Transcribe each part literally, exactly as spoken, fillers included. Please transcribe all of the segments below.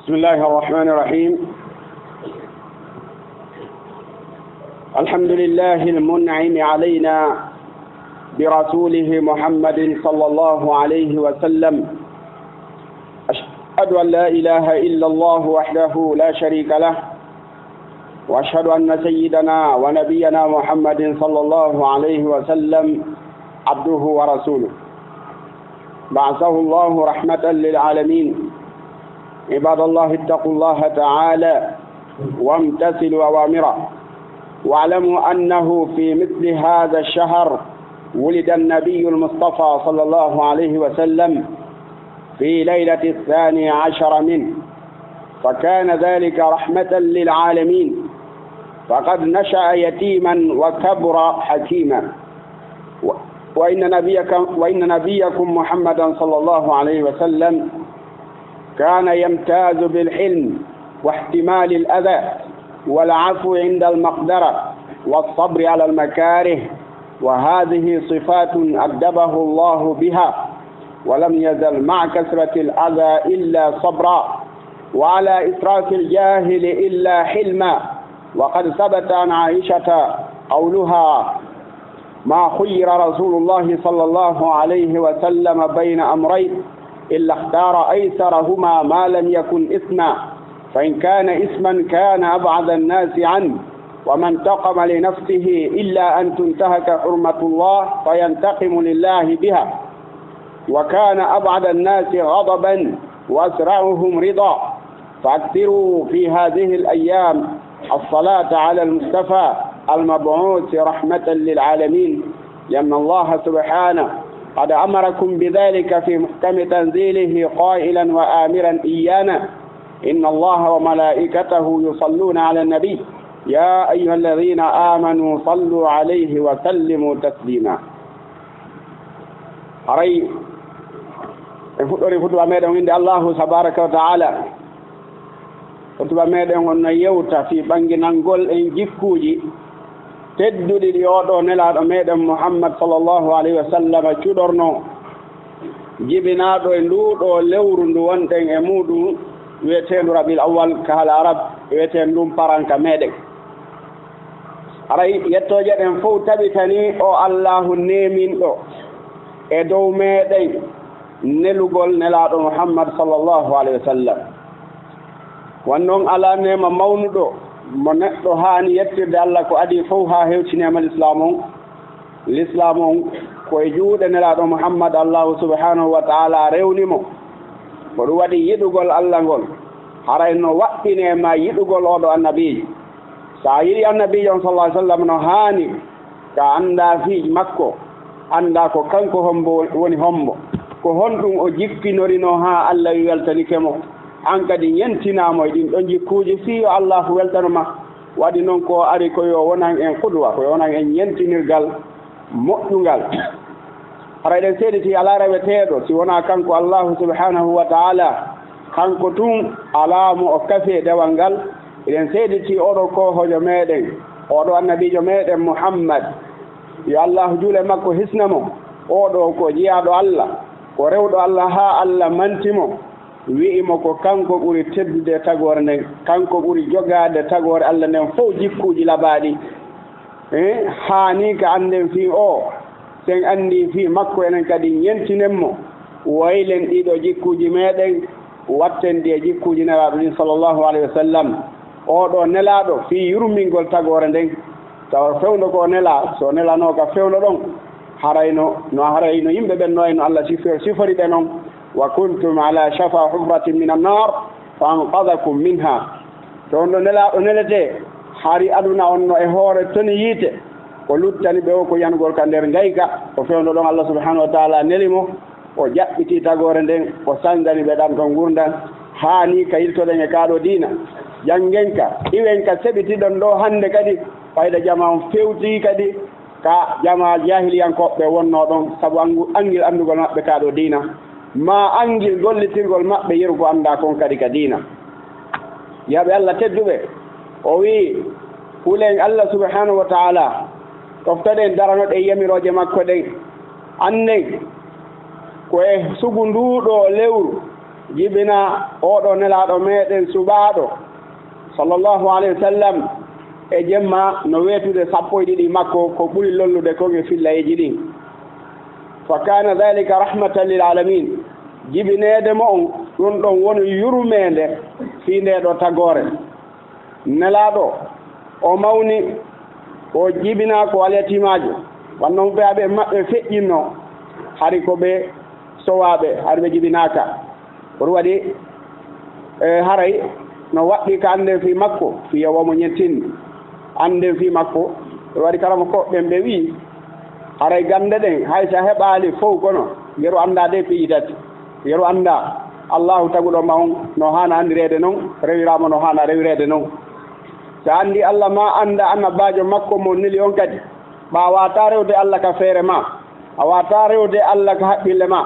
بسم الله الرحمن الرحيم. الحمد لله المنعم علينا برسوله محمد صلى الله عليه وسلم. أشهد أن لا إله إلا الله وحده لا شريك له، وأشهد أن سيدنا ونبينا محمد صلى الله عليه وسلم عبده ورسوله، بعثه الله رحمة للعالمين. عباد الله، اتقوا الله تعالى وامتثلوا أوامره، واعلموا أنه في مثل هذا الشهر ولد النبي المصطفى صلى الله عليه وسلم في ليلة الثاني عشر منه، فكان ذلك رحمة للعالمين، فقد نشأ يتيما وكبر حكيما. و-، وإن نبيك-، وإن نبيكم محمدا صلى الله عليه وسلم كان يمتاز بالحلم واحتمال الأذى والعفو عند المقدرة والصبر على المكاره، وهذه صفات أدبه الله بها، ولم يزل مع كثرة الأذى إلا صبرا، وعلى إسراف الجاهل إلا حلما. وقد ثبت عن عائشة قولها: ما خير رسول الله صلى الله عليه وسلم بين أمرين إلا اختار أيسرهما ما لم يكن إثما، فإن كان إثما كان أبعد الناس عنه، وما انتقم لنفسه إلا أن تنتهك حرمة الله فينتقم لله بها، وكان أبعد الناس غضبا وأسرعهم رضا. فأكثروا في هذه الأيام الصلاة على المصطفى المبعوث رحمة للعالمين، لأن الله سبحانه قد أمركم بذلك في محكم تنزيله قائلا وآمرا إيانا: إن الله وملائكته يصلون على النبي، يا أيها الذين آمنوا صلوا عليه وسلموا تسليما. Haray en fuɗɗori hutuba meɗen innde Allahu tabaraka wa ta'ala. Hutuba meɗen on no yewta fii ɓanginangol en jikkuuji tedduɗi ɗi oo ɗoo Nelaaɗo meɗen Muhammad sallallahu alayhi wa sallam cuɗornoo, jibinaaɗo e nduu ɗoo lewru ndu wonɗen e muuɗum, wi'eteendu Rabiul Awwal ka haala Arab, wi'eteendu ndun paran ka meɗen. Haray yettooje ɗen fow tabitanii o Allaahu neeminɗo e dow meɗen nelugol Nelaaɗo Muhammad sallallahu alayhi wa sallam. Wan non alaa neema mawnuɗo mo neɗɗo haani yettirde Alla ko adii fow haa hewti neema Lislaam on. Lislaam on ko e juuɗe Nelaaɗo Muhammad Allaahu subhaanahu wa ta'ala rewni mo. Ko ɗum waɗi yiɗugol Alla ngol, haray no waɗɗinee ma yiɗugol oo ɗoo annabiijo. So a yiɗi annabiijo on sallallahu alayhi wa sallam no haani, ka anndaa fii makko, anndaa ko kanko hombo woni hombo, ko honɗum o jippinorinoo haa Alla wi weltanike mo. An kadi ñentinaa mo e ɗin ɗon jikkuuji fii yo Allaahu weltano ma. Waɗi non ko ari ko yo wonan en qudwa, ko yo wonan en ñentinirgal moƴƴungal. Hara eɗen seeditii alaa reweteeɗo si wonaa kanko Allaahu subhaanahu wa ta'ala. Kanko tun alaa mo o kafi e dewal ngal. Eɗen seeditii oo ɗoo koohoojo meɗen, oo ɗoo annabiijo meɗen Muhammad, yo Allaahu juul e makko hisna mo. Oo ɗoo ko jiyaaɗo Alla, ko rewɗo Alla haa Alla manti mo. Wi'i mo ko kanko ɓuri teddude e tagoore nden, kanko ɓuri jogaade tagoore Alla nden fow jikkuuji labaaɗi. Eh, haani ka annden fii oo, sen anndii fii makko, enen kadi ñentinen mo. Waylen ɗii ɗoo jikkuuji meɗen, watten ɗi e jikkuuji Nelaaɗo ɗin sallallahu alayhi wa sallam. Oo ɗoo Nelaaɗo fii yurmingol tagoore nden, tawa fewndo ko o nelaa, so o nelanoo ka fewndo ɗon, harayno, no harayno yimɓe ɓen no ayno Alla sifo-, sifori ɓe non. وكنتم على شفا حفرة من النار فأنقذكم منها. To on ɗo Nelaaɗo neletee, hari aduna on no e hoore toni yiite, ko luttani ɓe o ko yanugol ka nder ngayka, ko fewndo ɗon Alla subhaanahu wa ta'ala neli mo, o jaɓɓitii tagoore nden, o sanndani ɓe ɗan ton ngurndan, haani ka yiltoɗen e kaa ɗoo diina. Janngen ka, iwen ka seɓitiɗon ɗoo hannde kadi, fayda jamaa on fewtii kadi, ka jamaa jaahiliyankooɓe wonnoo ɗon, sabu anngu-, anngil anndugol maɓɓe kaa ɗoo diina, maa anngil gollitirgol maɓɓe yeru ko anndaa kon kadi ka diina. Yaaɓe Alla tedduɓe, o wi'i, hulen Alla subhaanahu wa ta'ala, ɗoftoɗen daranoɗen yamirooje makko ɗen, annden ko e sugu nduu ɗoo lewru, Jibina oɗo nelaaɗo meɗen suɓaaɗo, sallallahu alayhi wa sallam, e jemma no weetude sappo e ɗiɗi makko, ko ɓuri lollude kon e fillayeeji ɗin. Fa kana dhalika rahmatan lil alamin. Jibineede mo on, ɗum ɗon woni yurmeende fii ndee ɗoo tagoore. Nelaaɗo, o mawni, o jibinaa ko alyatimaajo. Wanno ɓe aɓe maɓɓe feƴƴinno, hari ko ɓe sowaaɓe, hari ɓe jibinaaka. Ko ɗum waɗi, e, haray no waɗɗi ka annden fii makko, fii yo wamo ñentinde. Annden fii makko, ko ɗum waɗi karama ko ɓen ɓe wi'i, haray gannde ɗen, hay si a heɓaali fow kono, yeru anndaa ɗee piiji tati. Yeru anndaa, Allaahu taguɗo ma on no haana anndireede non, rewiraa mo no haana rewireede non. Si a anndii Alla, maa annda annabaajo makko mo neli on kadi, ɓa a waawataa rewde Alla ka feere ma, a waawataa rewde Alla ka haqqille ma.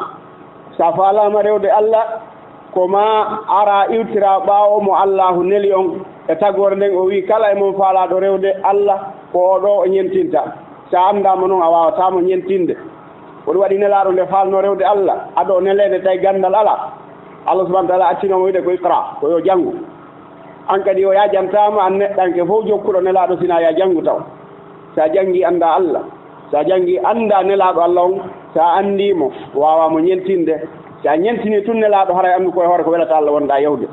Si a faalaama rewde Alla, ko maa araa iwtiraa ɓaawo mo Allaahu neli on e tagoore nden, o wi'i, kala e mon faalaaɗo rewde Alla, ko oo ɗoo o ñentinta. Si a anndaama non, a waawataa mo ñentinde. Ko ɗum waɗi nelaaɗo nde faalnoo rewde Alla, ado o neleede tawi ganndal alaa. Allah subhanahu wa ta'ala accino mo wi'ude ko iqra, ko yo janngu. An kadi o yaajantaama, an neɗɗanke fof jokkuɗo nelaaɗo, sinaa yo a janngu taw. Si a janngii anndaa Alla, si a janngii anndaa nelaaɗo Alla on, si a anndii mo, waawaa mo ñentinde. Si a ñentinii tun nelaaɗo, haray anndu ko e hoore ko welata Alla wonɗaa yahude.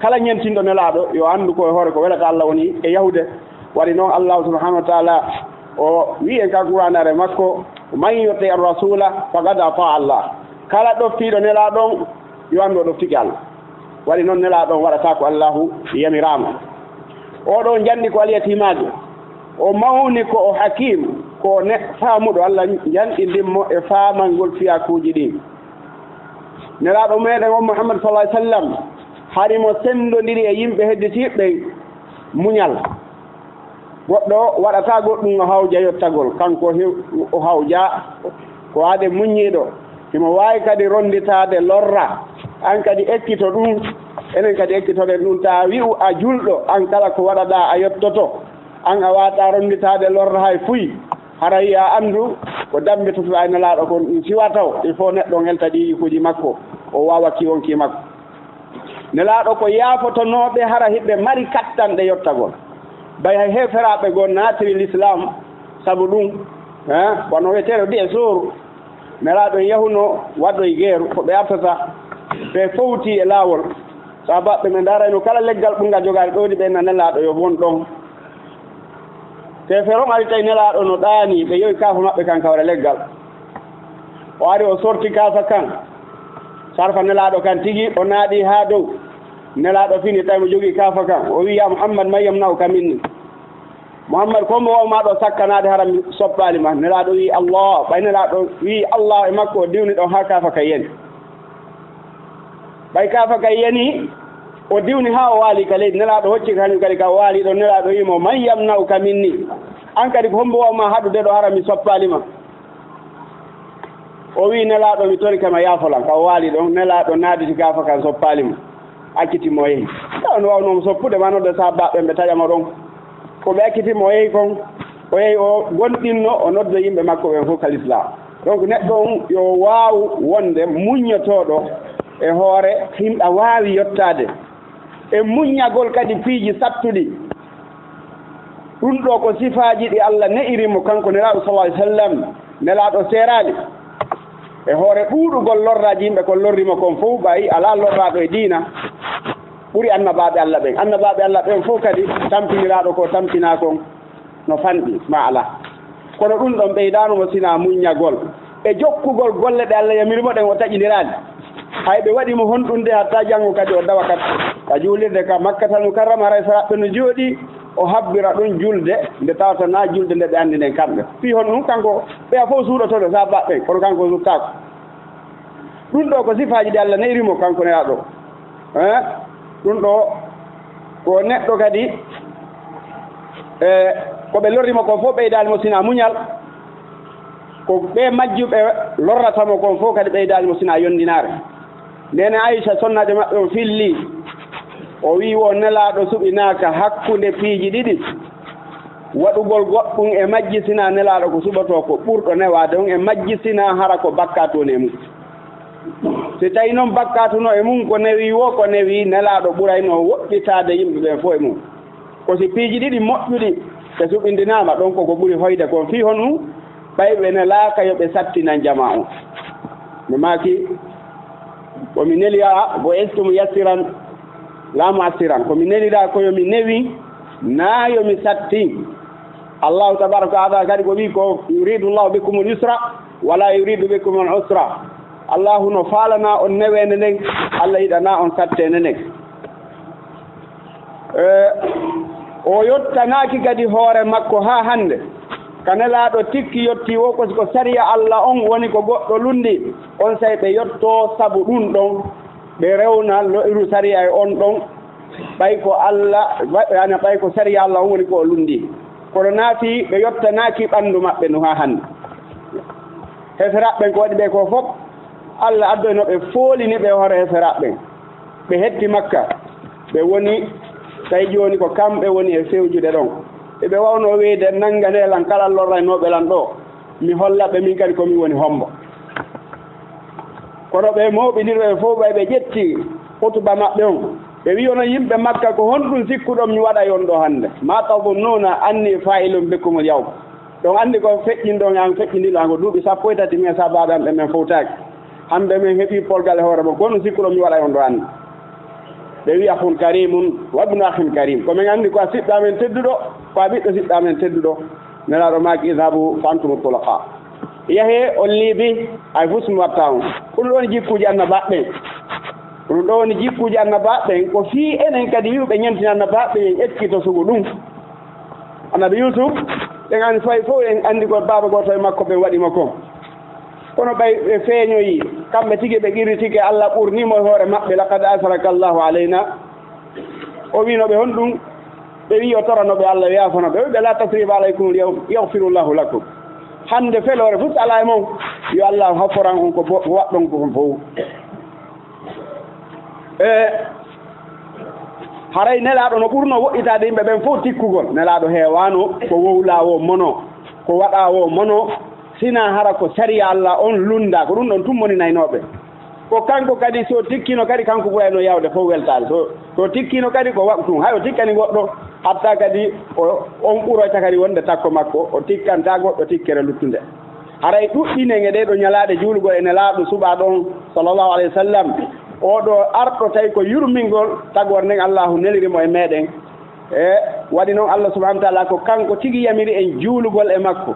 Kala ñentinɗo nelaaɗo, yo anndu ko e hoore ko welata Alla woni e yahude. Waɗi noon, Allaahu subhanahu wa ta'ala o wi'i en ka Qur'aanaare makko, man yuti ar-rasula faqad ata Allah. Kala ɗoftiiɗo nelaaɗo on, yo anndu o ɗoftike Alla. Waɗi noon, nelaaɗo on waɗata ko Allaahu yamiraama. Oo ɗoo njanɗi ko alyatimaajo. O mawni ko o hakiim, ko o ne-, faamuɗo. Alla njanɗindin mo e faamangol fiyakuuji ɗin. Nelaaɗo meɗen on Muhammad sallallahu alaihi wasallam, hari mo senndondiri e yimɓe hedditiiɓe ɓen muñal. Goɗɗo waɗataa goɗɗum o hawja yottagol, kanko hew-, o hawja ko haade muññiiɗo. Himo waawi kadi ronnditaade lorra, an kadi ekkito ɗum, enen kadi ekkitoɗen ɗum. Taa wi'u a julɗo, an kala ko waɗaɗaa a yottoto, an a waawataa ronnditaade lorra hay fuy. Haray a anndu ko dammbitotoɗaa e nelaaɗo kon, ɗum siwa taw, il faut neɗɗo on elta ɗii yikuuji makko, o waawa kiwonki makko. Nelaaɗo ko yaafotonooɓe hara hiɓe mari kattanɗe yottagol. Bay hay heeferaaɓe goo naatiri lislaam sabu ɗum, eh, wano wi'eteeɗo ɗi e sooru. Nelaaɗo en yahuno waɗɗo e geeru, ko ɓe artata, ɓe fowti e laawol. Saabaaɓe ɓe ndaarayno kala leggal ɓurngal jogaade ɗowdi, ɓe na nelaaɗo yo won ɗon. Te feron ari tawi nelaaɗo no ɗaani, ɓe yowi kaafa maɓɓe kan ka hoore leggal. O ari o sorti kaafa kan, sarfa nelaaɗo kan tigi, o naaɗi haa dow. Nelaaɗo fini tawi mo jogii kaafa kan. O wi'i, "Ya Muhammad, man yamna'uka minni?" "Muhammad, ko hombo waawmaa ɗo sakkanaade hara mi soppaali ma?" Nelaaɗo wi'i, "Allah." Ɓay nelaaɗo wi'i Allah e makko, o diwni ɗon haa kaafa kan yani. Ɓay kaafa kan yani, o diwni haa o waali ka leydi. Nelaaɗo hocci ka hanyum kadi ka waali ɗon. Nelaaɗo wi'i mo, "Man yamna'uka minni?" An kadi ko hombo waawmaa haɗude ɗo hara mi soppaali ma? O wi'i, "Nelaaɗo, mi torike ma, yaafo lan." Ka o waali ɗon, nelaaɗo naaditi kaafa kan soppaali mo. Acciti mo o yehi. Tawa no waawno mo soppude ma nodda saabaaɓe ɓen ɓe taƴa mo ɗon. Ko ɓe acciti mo o yehi kon, o yehi o gonɗinno, o nodda yimɓe makko ɓen fof ka lislaam. Donc neɗɗo on yo waawu wonde muññotooɗo e hoore himɓe waawi yottaade. E muññagol kadi piiji sattuɗi. Ɗum ɗoo ko sifaaji ɗi Alla ne'iri mo kanko Nelaaɗo sallallahu alaihi wasallam. Nelaaɗo seeraali e hoore ɗuuɗugol lorraaji yimɓe kon lorri mo kon fof, ɓay alaa lorraaɗo e diina ɓuri annabaaɓe Alla ɓen. Annabaaɓe Alla ɓen fof kadi tampiniraaɗo ko tampinaa kon no fanɗi, ma alaa. Kono ɗum ɗon ɓeydaano mo sinaa muññagol e jokkugol golle ɗe Alla yamiri mo ɗen, o taƴindiraali. Hay ɓe waɗi mo honɗunde hatta janngo kadi o dawa kadi ka juulirde ka Makkatal Mukarrama, haray saraɓɓe no jooɗii, o habbira ɗum julde nde tawata na julde nde ɓe anndi nden kamɓe. Fii honɗum? Kanko ɓeya fof suuɗoto ɓe saabaaɓe ɓen, kono kanko o suttaako. Ɗum ɗoo ko sifaaji ɗi Alla ne'iri mo kanko Nelaaɗo. Eh? Ɗum ɗoo ko neɗɗo kadi, eh, ko ɓe lorri mo kon fof ɓeydaali mo sinaa muñal. Ko ɓe majjuɓe lorrata mo kon fof kadi ɓeydaali mo sinaa yondinaare. Neene Aysa, sonnaajo maɓɓe on, fillii. O wi'i wo Nelaaɗo suɓinaaka hakkunde piiji ɗiɗi. Waɗugol goɗɗum e majji sinaa Nelaaɗo ko suɓotoo ko ɓurɗo newaade on e majji sinaa hara ko bakkaatu woni e mum. Si tawii noon bakkaatu no e mum, ko newi woo ko newi, Nelaaɗo ɓurayno woɗɗitaade yimɓe ɓeen fof e mum. Ko si piiji ɗiɗi moƴƴuɗi ɓe suɓindinaama, ɗoon ko ko ɓuri hoyde kon. Fii honɗum? Ɓay ɓe nelaaka yo ɓe sattinan jamaa on. Mi maaki, ko mi neliraa, bu'ithtu muyassiran laa mu'assiran. Ko mi neliraa ko yo mi newi, naa yo mi sattin. Allahu tabaaraka wa taala kadi ko wii ko, "Yuridu Allahu bikumul yusra, wala yuridu bikumul usra." Allahu no faalanaa on neweende nden, Allah yiɗanaa on satteende nden. E, o yottanaaki kadi hoore makko haa hannde. Ka Nelaaɗo tikki yottii woo ko si ko sariya Allah on woni ko goɗɗo lunndii, onsay ɓe yottoo sabu ɗum ɗon, ɓe rewna lo'iru sariya e on ɗon, ɓay ko Allah, ɓay, yaani ɓay ko sariya Allah on woni ko o lunndii. Kono naa fii ɓe yottanaaki ɓanndu maɓɓe ndu haa hannde. Heferaaɓe ɓen ko waɗi ɓe ko fof, Allah addoyno ɓe foolini ɓe hoore heferaaɓe ɓen. Ɓe hetti Makka, ɓe woni, tawi jooni ko kamɓe woni e fewjude ɗon. Eɓe waawno wiide, "Nannganee lan kala lorraynooɓe lan ɗoo, mi holla ɓe min kadi ko min woni hombo." Kono ɓe mawɓe ɗiɗo ɓe fof, ɓay ɓe ƴetti hutuba maɓɓe on, ɓe wi'ono yimɓe Makka, "Ko honɗum sikkuɗon mi waɗay on ɗoo hannde? Ma tazunnuuna anni faa'ilun bikumul yawm?" Ɗon anndi ko feƴƴinɗon e an, feƴƴinɗinɗon an ko duuɓi sappo e tati, min e sahaabaaɓe an ɓen men fowtaaki. Hannde men heɓii polgal e hoore mon, ko honɗum sikkuɗon mi waɗay on ɗoo hannde? Ɓe wi'i, "Akhun karimun wa ibnu akhin karim." Ko men anndi ko a siɗɗo amen tedduɗo, ko a ɓiɗɗo siɗɗo amen tedduɗo. Nelaaɗo maaki, "Idhabu fa antumu tulaqa." Yahee on liibi, hay fus mi watta on. Ko ɗum ɗoo woni jikkuuji annabaaɓe ɓen. Ko ɗum ɗoo woni jikkuuji annabaaɓe ɓen. Ko fii enen kadi wi'uɓe ñentini annabaaɓe ɓen, en ekkito sugu ɗum. Annabi Yuusuf, en anndi fay fof, en anndi ko baaba gooto e makko ɓen waɗi mo kon. Kono ɓay ɓe feeñoyi, kamɓe tigi ɓe qirritike, Allah ɓurni mo e hoore maɓɓe, "Laqad asaraka Allahu alayna." O wi'no ɓe honɗum? Ɓe wi'i o torano ɓe Allah, o yaafano ɓe. O wi'i ɓe, "La tasriba alaykumul yawm, yaghfirullahu lakum." Hannde feloore fof alaa e mon. Yo Allah haforan on ko bo-, ko waɗɗon ko kon fof. E, haray Nelaaɗo no ɓurno woɗɗitaade yimɓe ɓen fof tikkugol. Nelaaɗo heewaano ko wowlaa woo mono, ko waɗaa woo mono, sinaa hara ko sariya Allah on lunndaa. Ko ɗum ɗon tun moninaynooɓe. Ko kanko kadi, so tikkino kadi, kanko ɓurayno yaawde fof weltaade. So, so tikkino kadi, ko waɗ-, tun hay o tikkani goɗɗo, hatta kadi o, on ɓuroyta kadi wonde takko makko, o tikkanta goɗɗo tikkere luttunde. Haray ɗuɗɗinen e ɗee ɗoo ñalaaɗe juulugol e Nelaaɗo suɓaaɗo on, sallallahu alayhi wa sallam. Oo ɗoo arɗo tawi ko yurmingol, tagoore nden Allaahu neliri mo e meɗen. E waɗi non Allah subhanahu wa taala ko kanko tigi yamiri en juulugol e makko.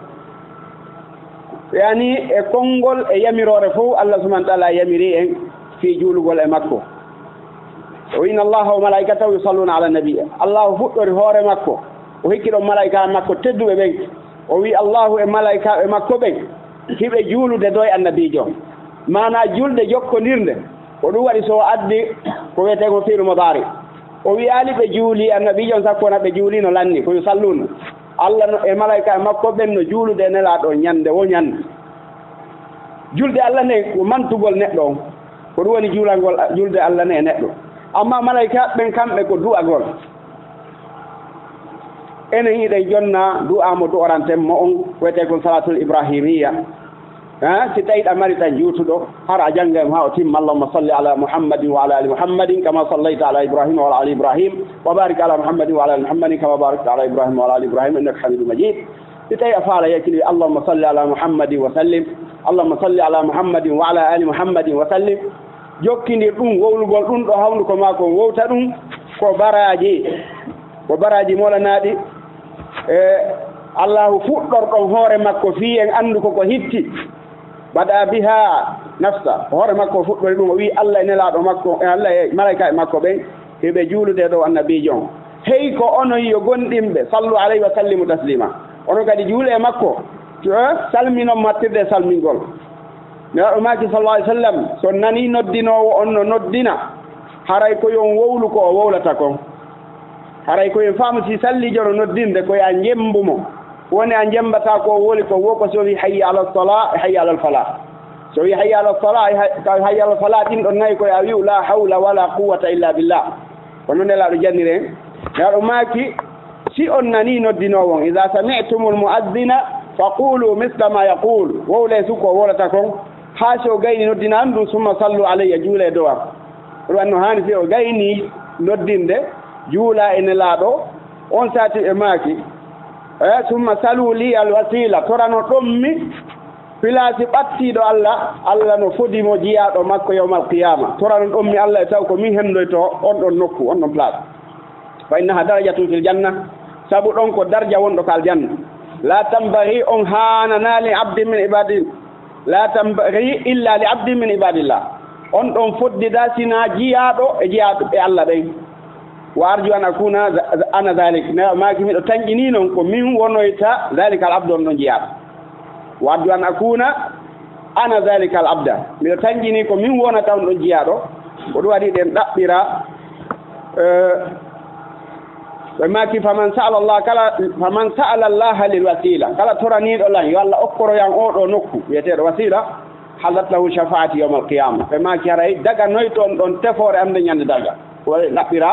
Yaani e konngol e yamiroore fof Allah subhanahu wa taala yamiri en fii juulugol e makko. O wi'i, "Inna Allaha wa malaikatahu yusalluna ala nabi." Allahu fuɗɗori hoore makko, o hikki ɗon malaika makko tedduɓe ɓen. O wi'i, "Allahu e malaikaaɓe makko ɓen, hiɓe juulude dow annabiijo." Maanaa julde jokkondirnde, ko ɗum waɗi so o addi ko wiyetee ko fi'lu mudaari. O wi'aali ɓe juuli annabiijo on, sakko wona ɓe juuli no lanni, ko yusalluna. Allah no, e malaikaaɓe makko ɓen no juulude e Nelaaɗo ñande wo ñande. Julde Allah nden ko mantugol neɗɗo on. Ko ɗum woni juulangol, julde Allah nden e neɗɗo. Amma malaikaaɓe ɓen kamɓe ko du'agol. Enen hiɗen jonna du'a mo du'oranten mo on, wiyetee kon salatul ibrahimiyya. Ha, si tawi ɗa mari tan juutuɗo, hara a jannga mo haa o timma. Allahumma salli ala Muhammadin wa ala ali Muhammadin kama sallaita ala Ibrahim wa ala ali Ibrahim, wa barik ala Muhammadin wa ala ali Muhammadin kama barakta ala Ibrahim wa ala ali Ibrahim innaka Hamidum Majid. Si tawi a faala yakkili, Allahumma salli ala Muhammadin wa sallim, Allahumma salli ala Muhammadin wa ala ali Muhammadin wa sallim. Jokkindir ɗum, wowlugol ɗum ɗo hawndu ko maa kon, wowta ɗum ko baraaji, ko baraaji molanaaɗi, e Allahu fuɗɗorɗon hoore makko fii en anndu ko ko hitti. Bada biha nafsa, hoore makko o fuɗɗori ɗum, o wi'i Allah e Nelaaɗo makko, e Allah e malaikaaɓe makko ɓen, hiɓe juulude dow annabiijo on. Hey ko onon yo gomɗinɓe, sallu alayhi wa sallimu taslima. Onon kadi juule e makko, eh, salminon mattirde e salmingol. Nelaaɗo maaki sallallahu alayhi wa sallam, so on nanii noddinoowo on no noddina, haray ko yo on wowlu ko o wowlata kon. Haray ko yo on faamu si salliijo no noddinde, ko yo a jemmbu mo. Woni a jemmbataa ko o wowli ko, wo ko so o wi'i hayya ala salaa, hayya ala falaa. So o wi'i hayya ala salaa, hay-, ka hayya ala falaa, ɗin ɗon nayi ko yo a wi'u laa hawla wala quwwata illa billah. Ko non Nelaaɗo janniri en. Nelaaɗo maaki, si on nanii noddinoowo on, "Iza sami'tumul mu'azzina faqulu misla ma yaqul." Wowlee suko o wowlata kon. Haa si o gayni noddinaandu ɗum, summa sallu alayya, juula e dow am. Ɗum wanno haani si o gayni noddinde, juula e Nelaaɗo, on saati ɓe maaki, e, summa salu li al wasila, torano ɗon mi pilaasi ɓattiiɗo Allah, Allah no fodi mo jiyaaɗo makko yawmal qiyaama. Torano ɗon mi Allah e taw ko min hendoyto on ɗon nokku, on ɗon place. Fa innaha darajatun fil janna, sabu ɗon ko darja wonɗo ka aljanna. La tambari, on haanana li abdi min ibadi, la tambari illa li abdi min ibadillah. On ɗon foddida sina jiyaaɗo e jiyaaɗo e Allah ɓen. Wa arju an akuna za-, ana zalik. Ne maaki miɗo tanƴini non ko min wonoyta zalikal abdu on ɗon jiyaaɗo. Wa arju an akuna ana zalikal abda. Miɗo tanƴini ko min wonata on ɗon jiyaaɗo. Ko ɗum waɗi ɗen ɗaɓɓira, eh, ɓe maaki, faman sa'ala Allah, kala, faman sa'ala Allah lil wasila. Kala toraniiɗo lan, yo Allah okkoro yan oo ɗoo nokku, wiyeteeɗo wasila, halat lahu shafaati yawmal qiyama. Ɓe maaki, haray daganoyto on ɗon tefoore am nde ñande darga. Ko waɗi ɗaɓɓira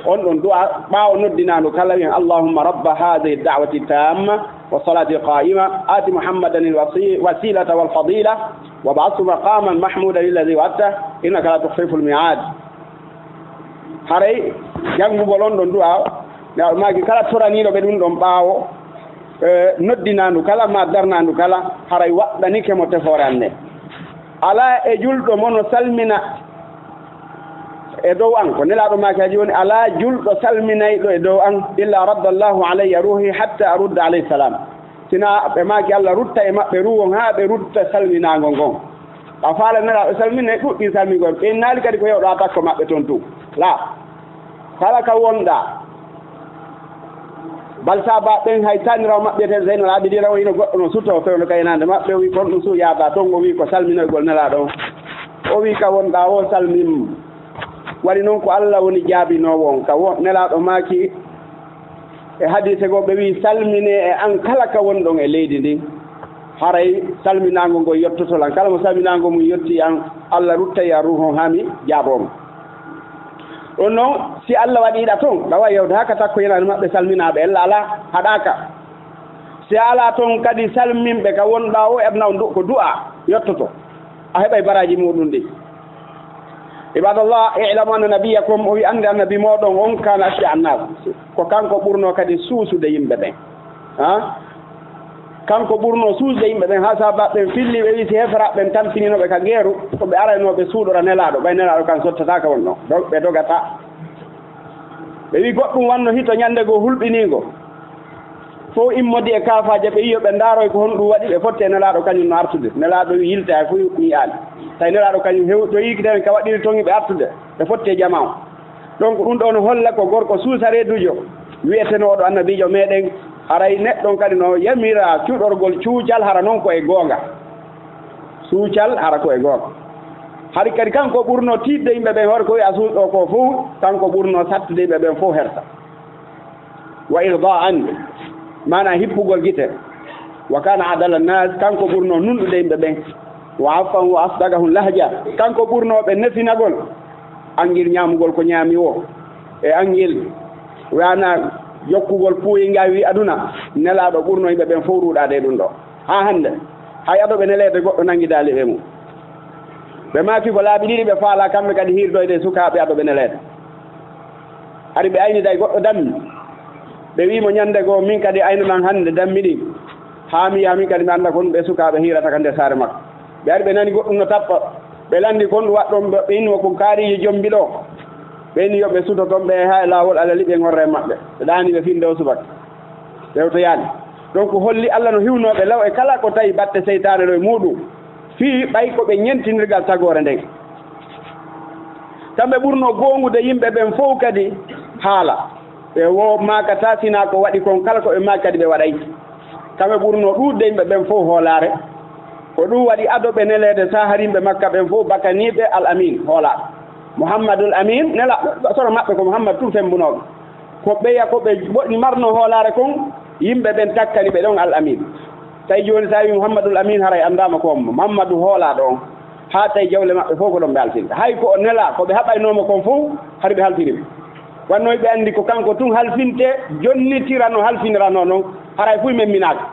on ɗon du'a ɓaawo noddinaandu kala, wiyen, Allahumma rabba hadhihi da'wati tamma wa salati qa'ima, ati Muhammadan al wasi-, wasilata wal fadila, wa ba'athu maqaman mahmudan alladhi wa'adta, innaka la tukhliful mi'ad. Haray janngugol on ɗon du'a, ne maaki kala toraniiɗo ɓe ɗum ɗon ɓaawo, e, noddinaandu kala, ma darnaandu kala, haray waɗɗanike mo tefoore an nde. Alaa e julɗo mo no salmina e dow an, ko Nelaaɗo maaki haaji woni, alaa julɗo salminayɗo e dow an, illa radda Allahu alayya ruhi hatta arudda alayhi salam. Sina ɓe maaki Allah rutta e maɓɓe ruwon haa ɓe rutta salminaango ngon. Ɓa faala Nelaaɗo salmina e ɗuɗɗi salmingol. Ɓe naali kadi ko yewɗo haa takko maɓɓe ton tun. La. Kala ka wonɗaa. Bal saabaaɓe ɓen hay taaniraawo maɓɓe ten Zaynal Abidin o ino goɗɗo no sutoo fewndo ka yenaande maɓɓe, o wi kon ɗum suu yaada ton, o wi ko salminoygol Nelaaɗo on. O wi ka wonɗaa o salmin. Waɗi noon ko Allah woni jaabinoowo on. Ka wo-, Nelaaɗo maaki e hadiise goo, ɓe wi, salmine e an kala ka wonɗon e leydi ndin. Haray salminaango ngo yottoto lan. Kala mo salminaango mum yotti an, Allah ruttay an ruuhu on haa mi jaaboo mo. Ɗum noon, si Allah waɗi ɗa toon, ɗa waawi yewde haa ka takko yenaande maɓɓe salminaaɓe, ella alaa, haɗaaka. Si a alaa toon kadi salminɓe ka wonɗaa o, aduna on du-, ko du'a yottoto. A heɓay baraaji muuɗum ɗin. Ibadallah, i'lamu anna nabiyyakum, o wi, annde annabi mooɗon on, kana ashja annas. Ko kanko ɓurnoo kadi suusude yimɓe ɓen. Ha? Kanko ɓurnoo suusde yimɓe ɓen, haa saabaaɓe ɓen filli, ɓe wi, si heeferaaɓe ɓen tampininoo ɓe ka geeru, ko ɓe araynoo ɓe suuɗora Nelaaɗo, ɓay Nelaaɗo kan sottataaka won ɗon, do-, ɓe dogataa. Ɓe wi, goɗɗum wanno hito ñannde goo hulɓiniingo. Fow immodi e kaafaaje, ɓe yiyo, ɓe ndaaroy ko honɗum waɗi, ɓe fotti e Nelaaɗo kañum no artude. Nelaaɗo wi, yilta, hay fow yi'aali. Tawi Nelaaɗo kañum hew-, ɗo yiikiden ka waɗiri toon, ɓe artude, ɓe fotti e jamaa on. Donc, ɗum ɗoo no holla ko gorko suusareedujo wi'etenooɗo annabiijo meɗen, haray neɗɗon kadi no yamira cuɗorgol cuucal, hara noon ko e goonga. Suucal, hara ko e goonga. Hari kadi kanko ɓurnoo tiiɗde yimɓe ɓen, hoore ko wi'a suusɗo ko fow, kanko ɓurnoo sattude yimɓe ɓen fow hersa. Wa irda'an, maana hippugol gite. Wa kana adala nas, kanko ɓurnoo nunɗude yimɓe ɓen. Wa afwan wa asdagahum lahja, kanko ɓurnoo ɓe nefinagol. Angel ñaamugol ko ñaami woo, e angel wana jokkugol puuyinga wi aduna, Nelaaɗo ɓurnoo yimɓe ɓen fow ruuɗaade e ɗum ɗoo. Haa hannde, hay adooɓe neleede goɗɗo nanngidaali ɓe mum. Ɓe maaki ko laabi ɗiɗi ɓe faalaa kamɓe kadi hiirdoyde e sukaaɓe adooɓe neleede. Hari ɓe ayniday goɗɗo dammi. Ɓe wii mo ñannde goo, min kadi aynanan hannde dammi ɗin. Haa mi yaha min kadi mi annda ko honɗum ɓee sukaaɓe hiirata ka nder saare makko. Ɓe ari ɓe nani goɗɗum no tappa. Ɓe lanndi ko honɗum waɗɗon ɓe, ɓe inni mo ko kaariiji jombi ɗoo. Ɓe inni yo ɓe suto toon, ɓe yaha e laawol Alla liɓi e ŋorra e maɓɓe. Ɓe ɗaani ɓe finnde o subaka. Fewtoyaani. Donc holli Alla no hiwnoo ɓe law e kala ko tawi batte seytaane ɗo e muuɗum. Fii ɓay ko ɓe ñentinirgal tagoore nden. Kamɓe ɓurnoo goongude yimɓe ɓen fow kadi haala. Ɓe wo maakataa sinaa ko waɗi kon kala ko ɓe maaki kadi ɓe waɗay. Kamɓe ɓurnoo ɗuuɗde yimɓe ɓen fow hoolaare. Ko ɗum waɗi adooɓe neleede saaharimɓe Makka ɓen fow bakaniiɓe Al Amin hoolaaɓe. Muhammadul Amin, nela-, soro maɓɓe ko Muhammad tun fembunooɓe. Ko ɓeya ko ɓe ɓoɗi marnoo hoolaare kon, yimɓe ɓen takkani ɓe ɗon Al Amin. Tawi jooni so a wii Muhammadul Amin haray anndaama ko on Muhammadu hoolaaɗo on. Haa tawi jawle maɓɓe fow ko ɗon ɓe halfinta. Hay ko o nelaa, ko ɓe haɓaynoo mo kon fow, hari ɓe halfini mo. Wanno ɓe anndi ko kanko tun halfinte, jonnitira no halfiniranoo non, haray fow memminaaka.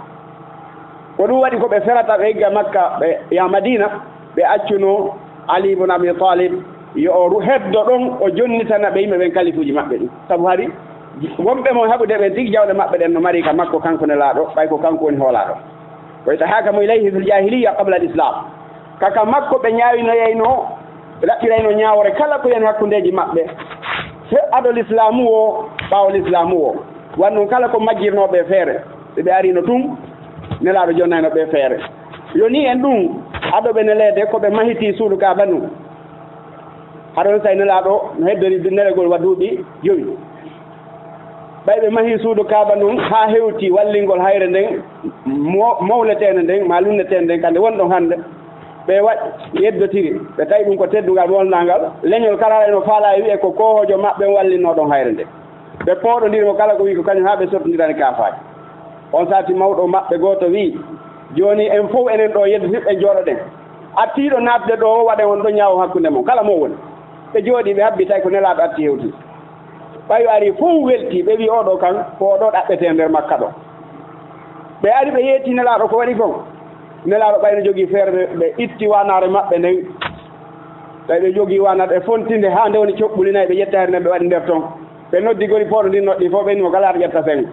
Ko ɗum waɗi ko ɓe ferata ɓe egga Makka, ɓe yaha Madiina, Ɓe accuno Ali ibn Abi Talib yo o ru-, heddo ɗon, o jonnitana ɓe yimɓe ɓen kalifuuji maɓɓe ɗin. Sabu hari wonɓe mo haɓude ɓen tigi, jawle maɓɓe ɗen no mari ka makko, kanko Nelaaɗo, ɓay ko kanko woni hoolaaɗo. Wa yatahakamu ilayhi fil jahiliyya qabla al-islam. Ka, ka makko ɓe ñaawinoyayno, ɓe ɗaɓɓirayno ñaawore kala ko yani hakkundeeji maɓɓe, he ado lislaamu o, ɓaawo lislaamu o. Wan ɗum kala ko majjirnoo ɓe feere, si ɓe ariino tun, Nelaaɗo jonnayno ɓe feere. Yo ni en ɗum, ado ɓe neleede ko ɓe mahiti suudu Kaaba ndun. Haɗon say Nelaaɗo no heddori nelegol wa duuɓi jowi. Ɓay ɓe mahi suudu Kaaba ndun haa hewti wallingol hayre nden, mo-, mawleteende nden, maa lunneteende nden, ka nde wonɗon hannde, ɓe wa-, yeddotiri, ɓe tawi ɗum ko teddungal molnangal. Leñol kala no faalaa e wi'e ko koohoojo maɓɓe wallinnoo ɗon hayre nden. Ɓe pooɗondiri mo kala ko wi'i ko kañum, haa ɓe sottondirani kaafaaje. On saati mawɗo maɓɓe gooto wi'i, "Jooni en fow enen ɗoo yeddotiiɓe en jooɗoɗen. Artiiɗo naatde ɗoo o waɗen on ɗoo ñaawo hakkunde mon, kala mo woni." Ɓe jooɗii, ɓe habbi, tawi ko Nelaaɗo arti hewti. Ɓay o ari fow welti, ɓe wi'i, "Oo ɗoo kan, ko oo ɗoo ɗaɓɓetee nder Makka ɗoo." Ɓe ari, ɓe yeeti Nelaaɗo ko waɗi kon. Nelaaɗo ɓay no jogii feere, ɓe, ɓe itti waanaare maɓɓe nden. Ɓay ɓe jogii waanaare, ɓe fonti nde haa nde woni coɓɓuli nayi, ɓe ƴetti hayre nden, ɓe waɗi nder ton. Ɓe noddi gori pooɗo ndin, noddi fow, ɓe inni mo kala aɗa ƴetta sengo.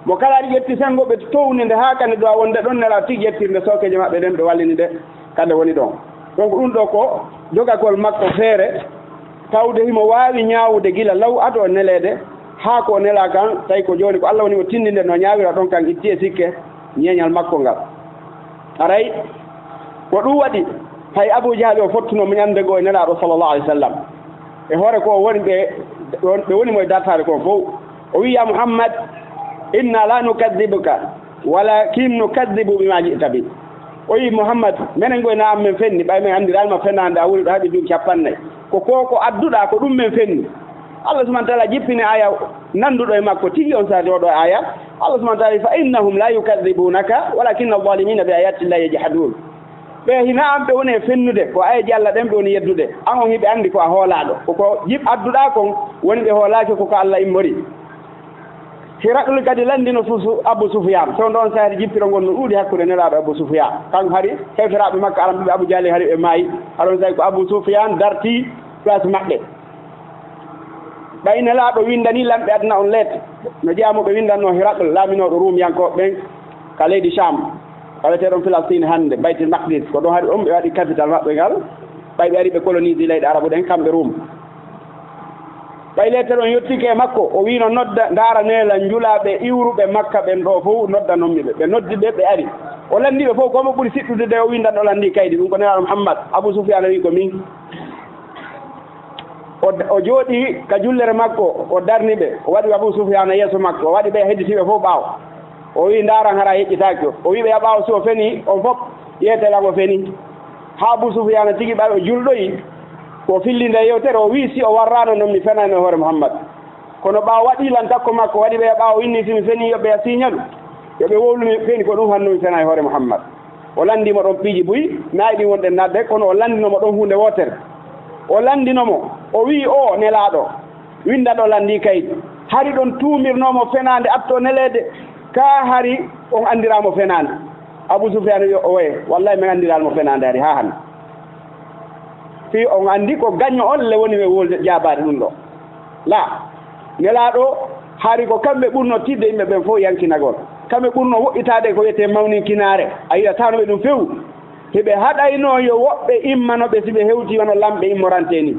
Mo kala aɗa ƴetti sengo, ɓe towni nde haa kande duwa wonde ɗon, Nelaaɗo tigi ƴetti nde sookeeje maɓɓe ɗen, ɓe wallini nde kande woni ɗon. Donc ɗum ɗoo ko jogagol makko feere, tawde himo waawi ñaawude gila law ado o neleede, haa ko o nelaa kan, tawi ko jooni ko Alla woni mo tindinde no ñaawira ɗon kan, itti e sikke ñeeñal makko ngal. Aray, ko ɗum waɗi, hay Abu Jahal o fottuno mo ñande goo e Nelaaɗo sallallahu alaihi wasallam. E hoore ko o woni ɓe, ɓe woni mo e dartaare kon fow. O wi'i, "Ya Muhammad, inna la nukadhibuka, walakin nukadhibu bima ji'ta bi." O wi'i, "Muhammad, menen goy na am men fenni, ɓay men anndiraali ma fenaande, a woni ɗo haɓi duuɓi cappannayi. Ko ko, ko adduɗaa, ko ɗum men fenni." Allah subhanahu wa ta'ala jippini aya nanduɗo e makko tigi on saati oɗo aya. Allah subhanahu wa ta'ala, "Fa innahum la yukadhibunaka, walakinna adh-dhalimina bi ayati llahi yajhadun." Ɓe hina an ɓe woni e fennude, ko ayeeje Allah ɗen ɓe woni yeddude. An on hiɓe anndi ko a hoolaaɗo. Ko ko jip-, adduɗaa kon woni ɓe hoolaaki ko ko Allah immori. Hirakl kadi lanndino Su-, Su-, Abu Sufyan. Fewndo on sahari jippiro ngon no ɗuuɗi hakkunde Nelaaɗo Abu Sufyan. Kanko hari heeferaaɓe makko aran ɓe Abu Jahli hari ɓe maayi. Haɗon sahi ko Abu Sufyan darti place maɓɓe. Ɓay Nelaaɗo winndani lamɓe aduna on lettre, no jeyaa mo ɓe winndannoo Hirakl, laaminooɗo Ruumiyankooɓe ɓen ka leydi Sham, ka wi'eteeɗon Filastiin hannde, Baytul Maqdis, ko ɗon hari on ɓe waɗi capital maɓɓe ngal, ɓay ɓe ari ɓe colonisii leyɗe Arabu ɗen, kamɓe Ruum. Ɓay lettre on yottike e makko, o wiino nodda, ndaara neela njulaaɓe iwruɓe Makka ɓen ɗoo fow, noddanon mi ɓe. Ɓe noddi ɓe, ɓe ari. O lanndii ɓe fow, ko mo ɓuri siɗɗude de o winndan o lanndii kaydi, ɗum ko Nelaaɗo Muhammad. Abu Sufyaan wi'i ko min. O, o jooɗii ka jullere makko, o darni ɓe, o waɗi Abu Sufyaana yeeso makko, o waɗi ɓe hedditiiɓe fof ɓaawo. O wi'i, "Ndaaran, hara a yeƴƴitaaki." O wi'i ɓe, "Ya ɓaawo, si o fenii, on fof ƴeetee lan o fenii." Haa Abu Sufyaana tigi ɓay o julɗoyi, ko fillinde e yewtere, o wi'i, "Si o warraano non, mi fenayno e hoore Muhammad. Kono ɓaawo waɗii lan takko makko, waɗi ɓe ya ɓaawo, inni si mi fenii, yo ɓe ya siiñalu, yo ɓe wowlu mi feni, ko ɗum hanno mi fena e hoore Muhammad." O lanndii mo ɗon piiji buy, nayi ɗin wonɗen naatde, kono o lanndino mo ɗon huunde wootere. O lanndino mo, o wi'i, "O Nelaaɗo, winnda ɗo lanndii kaydi. Hari ɗon tuumirnoo mo fenaande, atto neleede, kaa hari on anndiraa mo fenaande?" Abu Sufyaan wi'i, "Oye, wallahi min anndiraali mo fenaande hari haa hannde. Fii on anndi ko gaño on le woni ɓe wolde jaabaade ɗum ɗo." Laa, Nelaaɗo, hari ko kamɓe ɓurnoo tiiɗde yimɓe ɓen fof yankinagol. Kamɓe ɓurnoo woɗɗitaade ko wiyetee mawninkinaare. A yi'ataano ɓe ɗum few. Hiɓe haɗaynoo yo woɓɓe immano ɓe si ɓe hewtii wano lamɓe immorantee ni.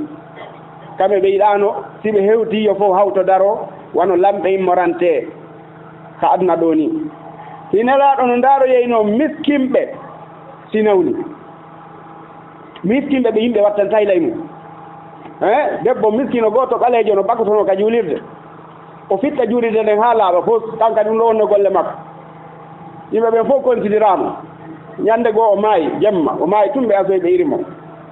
Kamɓe ɓe yiɗaano si ɓe hewtii yo fof hawto daroo wano lamɓe immorantee ka aduna ɗoo ni. Si Nelaaɗo no ndaaroyeynoo miskinɓe si nawni. Miskinɓe ɓe yimɓe wattantaa ila e mum. Eh, debbo miskino gooto ɓaleejo no bakkotonoo ka juulirde. O fitta juulirde nden haa laaɓa fof, kan kadi ɗum ɗo wonno golle makko. Yimɓe ɓen fof konsidiraama. Ñande goo o maayi, jemma, o maayi tun ɓe asoyi ɓe iri mo.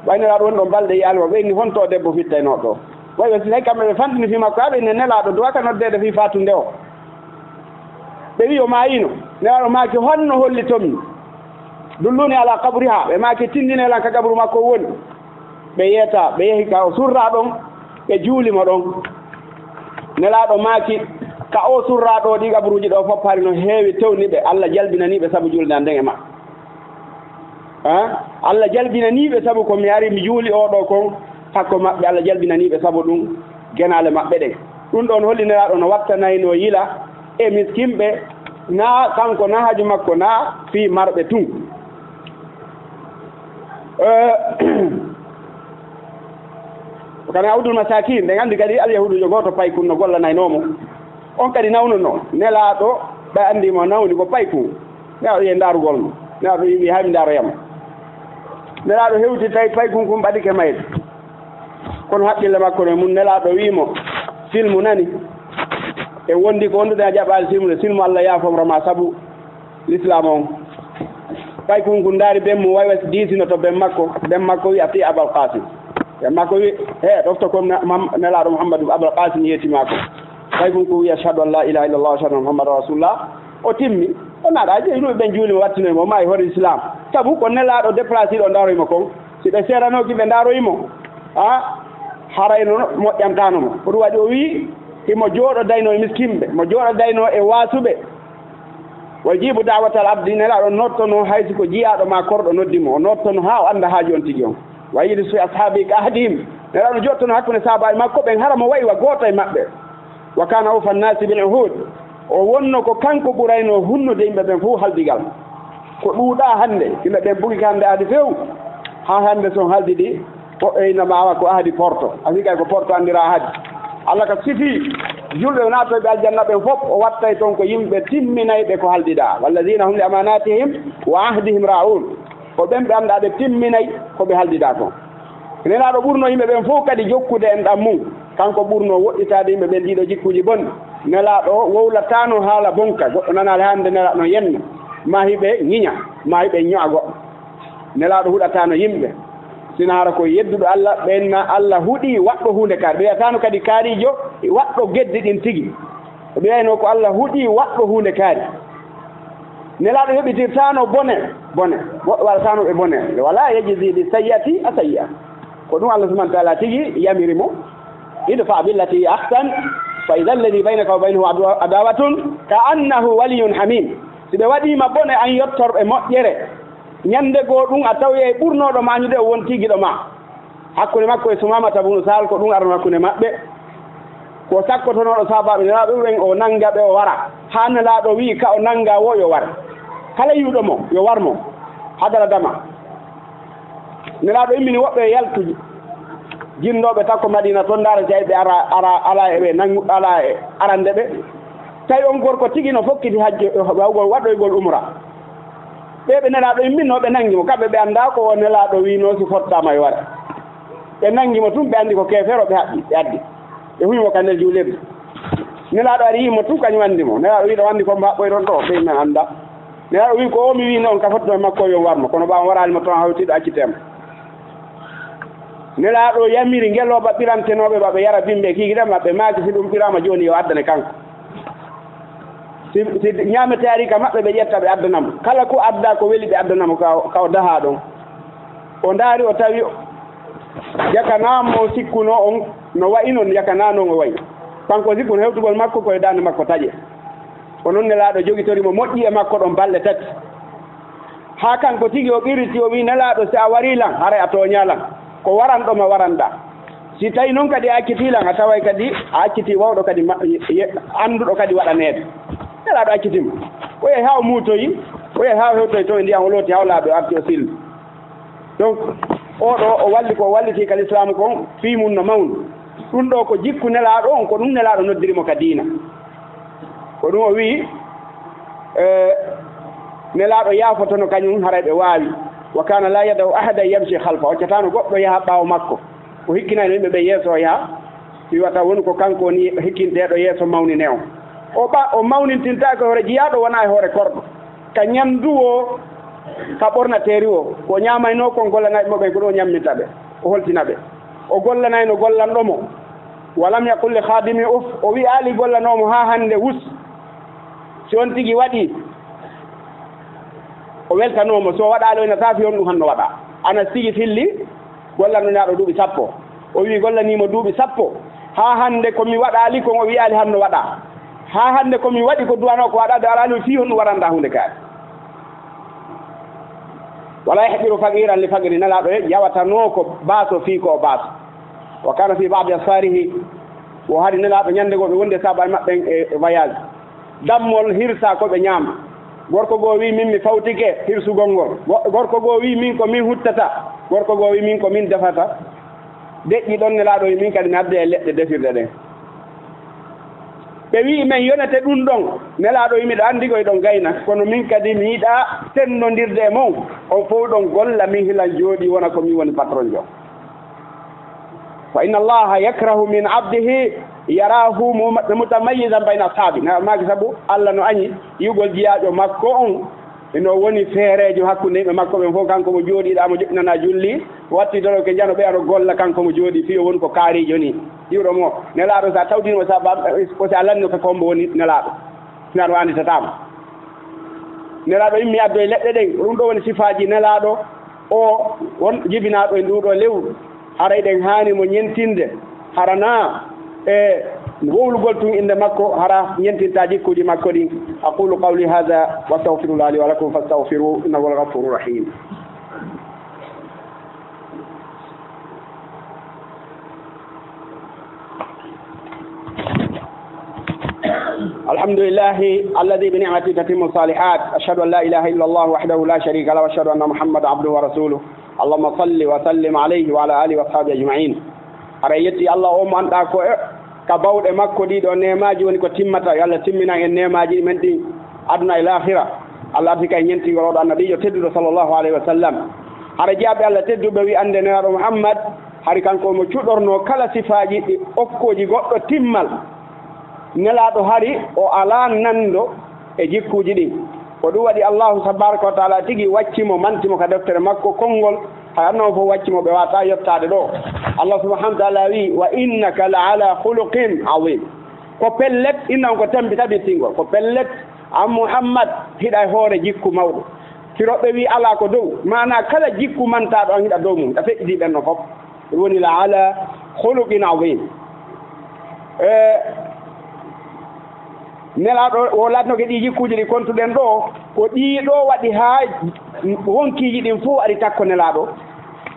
Ɓay Nelaaɗo woni ɗon balɗe yi'aali mo, ɓe inni honto o debbo fittaynoo ɗo. Way ɓe sinay kamɓe ɓe fantini fii makko, haa ɓe inni Nelaaɗo duwaa ka noddeede fii faatunde o. Ɓe wi'i o maayiino. Nelaaɗo maaki, "Honno holliton mi? Dulluni ala qabriha." Ɓe maaki, "Tindinee lan ka qabru makko woni." Ɓe yeeta, ɓe yehi ka o surraa ɗon, ɓe juuli mo ɗon. Nelaaɗo maaki, "Ka o surraa ɗo, ɗi qabruuji ɗo fof hari no heewi tewniiɓe, Alla jalbinanii ɓe sabu juulde an nden e maɓɓe." Ah, Allah jalbinanii ɓe sabu ko mi ari mi juuli oo ɗoo kon, hakko maɓɓe Allah jalbinanii ɓe sabu ɗum genaale maɓɓe ɗen. Ɗum ɗoon holli Nelaaɗo no wattanaynoo yila e miskinɓe, naa kanko naa haaju makko naa fii marɓe tun. Eh, kana Abdul Masakin, ɗen anndi kadi Alyahuudujo gooto paykun no gollanaynoo mo. On kadi nawnunoo Nelaaɗo, ɓe anndi mo nawni ko paykun. Nelaaɗo yehi ndaarugol mo. Nelaaɗo wi'i, "Hay mi ndaaroyam." Nelaaɗo hewti tawi paykun kun ɓadike mayde. Kono haqqille makko no e mun, Nelaaɗo wi'i mo, "Silmu nani." E wondi ko wondude a jaɓaali silmu de, silmu Allah yaafomra ma sabu Lislaam on. Paykun kun ndaari ben mum, way way diisino to ben makko. Ben makko wi'i, "Ati Abal Qasim." Ben makko wi'i, "He, ɗofto ko na-, Muham-, Nelaaɗo Muhammadu Abal Qasim yeeti ma ko." Paykun kun wi'i, "Ashhadu an la ilaha illallah wa ashhadu anna Muhammadan rasulullah." O timmi, o naɗa, jeyi ɗum ɓen juuli mo, wattinoyi mo, maayi hoore Lislaam. Sabu ko Nelaaɗo déplacé ɗo ndaaroyi mo kon. Si ɓe seeranooki ɓe ndaaroyi mo, a, harayno moƴƴantaano mo. Ko ɗum waɗi o wi'i, himo jooɗodaynoo e miskinɓe, mo jooɗodaynoo e waasuɓe. Wa yujibu da'watal abdi, Nelaaɗo nottono hay si ko jiyaaɗo ma korɗo noddi mo, o nottono haa o annda haaju on tigi on. Wa yajlisu fi ashaabi ka ahadihim, Nelaaɗo jottono hakkunde sahaabaaɓe makko ɓen, hara mo wa'i wa gooto e maɓɓe. Wa kana awfa nnaasi bil uhud, o wonno ko kanko ɓurayno hunnude yimɓe ɓen fof haldigal. Ko ɗuuɗa hannde, yimɓe ɓen bugi hannde ahdi few, haa hannde son haldidi, o eyna ma awa ko ahdi porto. A sikay ko porto anndira ahdi. Allah ka sifi julɓe naatoyɓe aljanna ɓen fof, o wattay toon ko yimɓe timminayɓe ko haldida. Walladina hum li amanatihim wa ahdihim ra'un. Ko ɓen ɓe annda ɓe timminay ko ɓe haldida kon. Nelaaɗo ɓurno yimɓe ɓen fof kadi jokkude enɗam mum. Kanko ɓurno woɗɗitaade yimɓe ɓen ɗiɗo jikkuuji bonɗi. Nelaaɗo wowlataano haala bonka. Goɗɗo nanaali hannde Nelaaɗo no yenna. Ma hiɓe ñiña, ma hiɓe ño'a goɗɗo. Nelaaɗo huɗataano yimɓe. Sina hara ko yedduɗo Allah, ɓen na Allah huɗi waɗɗo huunde kaari. Ɓe wi'ataano kadi kaarijo waɗɗo geddi ɗin tigi. Ɓe wi'ayno ko Allah huɗi waɗɗo huunde kaari. Nelaaɗo yoɓitirtaano bone, bone. Goɗɗo waɗataano ɓe bone. Wala yajzi bi sayyi'ati a sayyi'a. Ko ɗum Allah subhanahu wa ta'ala tigi yamiri mo. Idfa billati hiya ahsan, fa idha alladhi baynaka wa baynahu adwa-, adawatun ka annahu waliyyun hamim. Si ɓe waɗiima bone, an yottorɓe moƴƴere. Ñande goo ɗum a tawoyay ɓurnooɗo ma añude o wonti giɗo ma. Hakkunde makko e Sumaamata bunu Sahal ko ɗum arano hakkunde maɓɓe. Ko sakkotonooɗo sahaabaaɓe Nelaaɗo ɓen o nannga ɓe o wara. Haa Nelaaɗo wi'i ka o nannga wo yo war. Kala yi'uɗo mo yo war mo. Hadara dama. Nelaaɗo immini woɓɓe e yaltu jinnooɓe takko Madiina ton ndaara si ay ɓe ara, ara, ala e ɓe nanngu, ala e arande ɓe. Tawi on gorko tigi no fokkiti hajjo, waɗugol, waɗoygol umra. Ɓee ɓe Nelaaɗo imminnoo, ɓe nanngi mo. Kamɓe ɓe anndaa ko o Nelaaɗo wiinoo si fottaama yo waɗe. Ɓe nanngi mo tun, ɓe anndi ko keefeero, ɓe haɓɓi, ɓe addi. Ɓe huwi mo ka nder juulirde. Nelaaɗo ari yii mo tun, kañum anndi mo. Nelaaɗo wii, "Ɗo anndi ko mo haɓɓoyron ɗo?" Ɓe, "Min anndaa." Nelaaɗo wii, "Ko o mi wiinoo on ka fottuma e makko, yo on war mo." Kono ɓaawo on waraali mo ton, hawtiiɗo accitee mo. Nelaaɗo yamiri ngelooba ɓirantenooɓe maɓɓe yara bimbi e kiikiiɗe maɓɓe, maaki, "Si ɗum ɓiraama jooni, yo addane kanko." Si, si ñaametee arii ka maɓɓe, ɓe ƴetta, ɓe addana mo. Kala ko addaa ko weli, ɓe addana mo ka o, ka o dahaa ɗon. O ndaari, o tawi yakanaa mo sikkunoo on no wa'i non, yakanaa non o wa'i. Kanko sikkuno hewtugol makko ko e daande makko taƴe. Ko non Nelaaɗo jogitori mo, moƴƴi e makko ɗon balɗe tati. Haa kanko tigi o qirriti, o wi'i, "Nelaaɗo, si a warii lan, haray a tooñaa lan. Ko waranɗo ma waranɗaa. Si tawii non kadi a accitii lan, a taway kadi a accitii wawɗo kadi ma-, ye-, annduɗo kadi waɗaneede." Nelaaɗo acciti mo. O yahi haa o muutoyi, o yahi haa o hewtoyi ton e ndiyan, o looti haa o laaɓi, o arti o silmi. Donc, oo ɗoo o walli ko o wallitii ka Lislaamu kon, fii mun no mawni. Ɗum ɗoo ko jikku Nelaaɗo on, ko ɗum Nelaaɗo noddiri mo ka diina. Ko ɗum o wi'i, eh, Nelaaɗo yaafotono kañum, haray ɓe waawi. "Wa kana la yada'u ahadan yamshi khalfa." O accataano goɗɗo yaha ɓaawo makko. O hikkinayno yimɓe ɓe yeeso o yaha. Fii wata wonu ko kanko woni hikkinteeɗo yeeso mawnine on. O ɓa-, o mawnintintaake hoore jiyaaɗo, wonaa e hoore korɗo. Ka ñanndu woo, ka ɓornateeri woo, ko o ñaamaynoo kon gollanayɓe mo ɓen, ko ɗum o ñamminta ɓe, o holtina ɓe. O gollanayno gollanɗo mo. Wa lam yaqul li khadimi uf, o wi'aali gollanoowo mo haa hannde wus. Si on tigi waɗii, o weltanoo mo. Si o waɗaali, o inataa fii honɗum hanno waɗaa. Anas tigi filli, gollanɗo Nelaaɗo duuɓi sappo. O wi'i gollanii mo duuɓi sappo. Haa hannde ko mi waɗaali kon, o wi'aali hanno waɗaa. Haa hannde ko mi waɗi ko duwanoo ko waɗaade, a araali fii honɗum waranɗaa huunde kaari. Wala yahqiru faqiran li faqri, Nelaaɗo yawatanoo ko baaso fii ko o baaso. Wa kana fi ba'di asfarihi, wo hari Nelaaɗo ñande goo ɓe wondi e sahaabaaɓe maɓɓe en e voyage. Dammol hirsa ko ɓe ñaama. Gorko goo wii, "Min mi fawtike hirsugol ngol." Go-, gorko goo wii, "Min ko min huttata." Gorko goo wii, "Min ko min defata." Deƴƴi ɗon, Nelaaɗo wii, "Min kadi mi adda e leɗɗe defirɗe ɗen." Ɓe wii, "Men yonete ɗun ɗon." Nelaaɗo wii, "Miɗo anndi ko hiɗon gayna, kono min kadi mi yiɗaa sennondirde e mon." On fow ɗon golla, min hilan jooɗii wona ko min woni patronjo. "Fa inna Allaha yakrahu min abdihi yarahu mu-, mutamayyizan bayna ashaabi." Na maaki sabu Alla no añi yi'ugol jiyaajo makko on, no woni feereejo hakkunde yimɓe makko ɓen fow. Kanko mo jooɗiiɗo, amo joɗɗinana julli, watti doro ke jano ɓe ano golla, kanko mo jooɗii fii o woni ko kaariijo ni. Yi'uɗo mo Nelaaɗo, sa tawdino o sa ba-, o si a lanno ka kombo woni Nelaaɗo. Sina ɗo annditataama. Nelaaɗo immi addoye leɗɗe ɗen. Ɗum ɗo woni sifaaji Nelaaɗo o won jibinaaɗo e nduuɗo lewru. Haray ɗen haani mo ñentinde. Hara naa e wowlugol tun innde makko, hara ñentinta jikkuuji makko ɗin. أقول قولي هذا وأستغفر الله لي ولكم فاستغفروه إنه هو الغفور الرحيم. الحمد لله الذي بنعمته تتم الصالحات. أشهد أن لا إله إلا الله وحده لا شريك له، وأشهد أن محمدا عبده ورسوله. اللهم صل وسلم عليه وعلى آله وأصحابه أجمعين. Hara yetti Alla o mo anndaa ko e ka bawɗe makko ɗiɗo neemaaji woni ko timmata. Yo Alla timminan en neemaaji men ɗin aduna e laakhira. Alla ardi kay ñentingol oɗo annabiijo tedduɗo sallallahu alayhi wa sallam. Hara jiyaaɓe Alla tedduɓe wi annde Nelaaɗo Muhammad, hari kanko omo cuɗornoo kala sifaaji ɗi okkooji goɗɗo timmal. Nelaaɗo hari o alaa nanndo e jikkuuji ɗin. Ko ɗum waɗi Allaahu tabaaraka wa taala tigi wacci mo, manti mo ka deftere makko konngol, hay anno on fof wacci mo, ɓe waawataa yottaade ɗo. Allah subhanahu wa taala wi, "Wa innaka la ala khuluqin azim." Ko pellet, inna on ko tambi tabittingol. Ko pellet, an Muhammad, hiɗa e hoore jikku mawɗo. Firoɓe wi alaa ko dow. Maanaa kala jikku mantaaɗo an hiɗa dow mum, hiɗa feƴƴitii ɓen ɗon fof. Ɗum woni la ala khuluqin azim. E, Nelaaɗo o laatinoke ɗii jikkuuji ɗi kontuɗen ɗo, ko ɗii ɗo waɗi haa wonkiiji ɗin fof ari takko Nelaaɗo.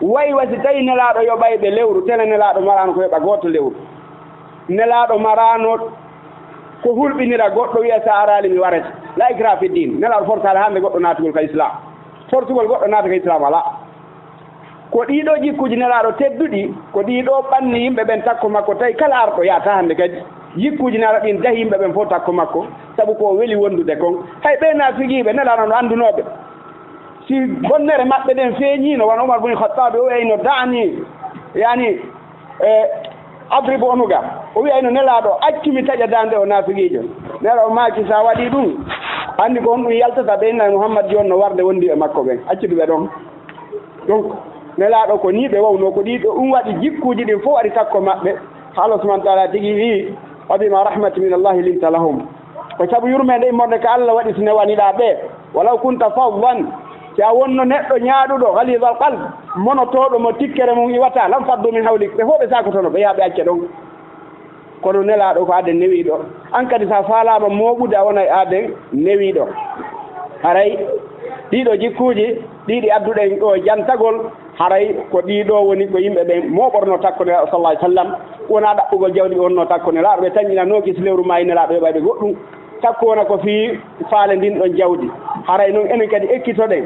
Wayi wa si tawi Nelaaɗo yoɓay ɓe lewru, tele Nelaaɗo maraano ko yoɓa gooto lewru. Nelaaɗo maraano ko hulɓinira goɗɗo wiya sa araali mi warete. La ikraha fi din. Nelaaɗo forsaali hannde goɗɗo naatugol ka Islam. Forsugol goɗɗo naata ka Islam alaa. Ko ɗii ɗoo jikkuuji Nelaaɗo tedduɗi, ko ɗii ɗoo ɓanni yimɓe ɓen takko makko, tawi kala arɗo yaata hannde kadi. Jikkuuji Nelaaɗo ɗin dahi yimɓe ɓen fof takko makko, sabu ko o weli wondude kon. Hay ɓee naafiqiiɓe Nelaaɗo no anndunoo ɓe. Si bonnere maɓɓe nden feeñiino, wano Umar bun Khattabi, o wi'ayno, "Da'ni, yani, e, adribu unuqa." O wi'ayno Nelaaɗo, "Accu mi taƴa daande o naafiqiijo." Nelaaɗo maaki, "Sa waɗii ɗum, anndi ko honɗum yaltata ɓe inna Muhammad jooni no warde wondi e makko ɓen. Accu ɓe ɗon." Donc, Nelaaɗo ko nii ɓe wawnoo, ko ɗii ɗo ɗum waɗi jikkuuji ɗin fof ari takko maɓɓe. Haa Allah subhanahu wa taala tigi wi'i, "Fa bima rahmatin min Allahi linta lahum." Ko sabu yurmeende immorde ka Allah waɗi si newaniɗaa ɓe. "Walaw kunta faddan", si a wonno neɗɗo ñaaɗuɗo, ghalizal qalb, monotooɗo mo tikkere mum iwata, "lam faddu min hawlik", ɓe fof ɓe saakotono, ɓe yaha ɓe acca ɗon. Kono Nelaaɗo ko aden newiiɗo. An kadi sa faalaama mooɓude a wonay aden newiiɗo. Haray ɗii ɗoo jikkuuji, ɗii ɗi adduɗen ɗoo jantagol, haray ko ɗii ɗoo woni ko yimɓe ɓen mooɓorno takko Nelaaɗo sallallahu alaihi wasallam. Wonaa ɗaɓɓugol jawdi ɓe wonno takko Nelaaɗo, ɓe tanƴinanooki si lewru maayi Nelaaɗo yoɓay ɓe goɗɗum. Takko wona ko fii faale ndin ɗon jawdi. Haray non enen kadi ekkitoɗen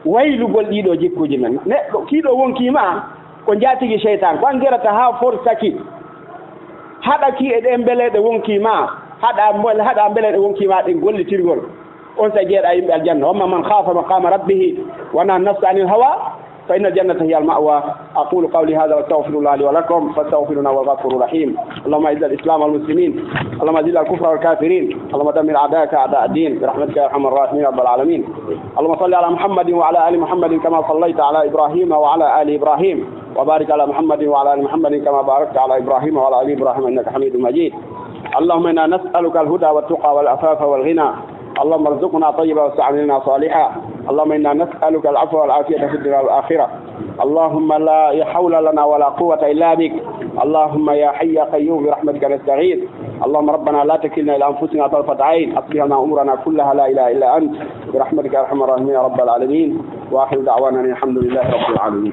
waylugol ɗii ɗoo jikkuuji men. Neɗɗo, kii ɗoo wonkii ma, ko njaatigi seytaan, ko an gerata haa forsaki. Haɗa ki e ɗee mbeleeɗe wonkii ma, haɗa mbele-, haɗa mbeleeɗe wonkii ma ɗen gollitirgol. On sa jeeɗa yimɓe aljanna. Wa amma man khafa maqama rabbihi wa naha nafsa anil hawa, fa innal jannata hiya al ma'wa. Aqulu qawli hadha wa astaghfirullaha li wa lakum fastaghfiruhu innahu huwal ghafurur rahim. Allahumma a'izz al islam wal muslimin. Allahumma adhill al kufra wal kafirin. Allahumma dammir a'da'aka a'da ad-din bi rahmatika ya arhamar rahimin ya rabbal alamin. اللهم صل على محمد وعلى آل محمد كما صليت على إبراهيم وعلى آل إبراهيم، وبارك على محمد وعلى آل محمد كما باركت على إبراهيم وعلى آل إبراهيم إنك حميد مجيد. اللهم إنا نسألك الهدى والتقى والعفاف والغنى. اللهم ارزقنا طيبا واستعملنا صالحا. اللهم إنا نسألك العفو والعافية في الدنيا والآخرة. اللهم لا حول لنا ولا قوة إلا بك. اللهم يا حي يا قيوم برحمتك نستغيث. اللهم ربنا لا تكلنا إلى أنفسنا طرفة عين، أصلح لنا أمورنا كلها لا إله إلا أنت، برحمتك يا أرحم الراحمين يا رب العالمين. وآخر دعوانا أن الحمد لله رب العالمين.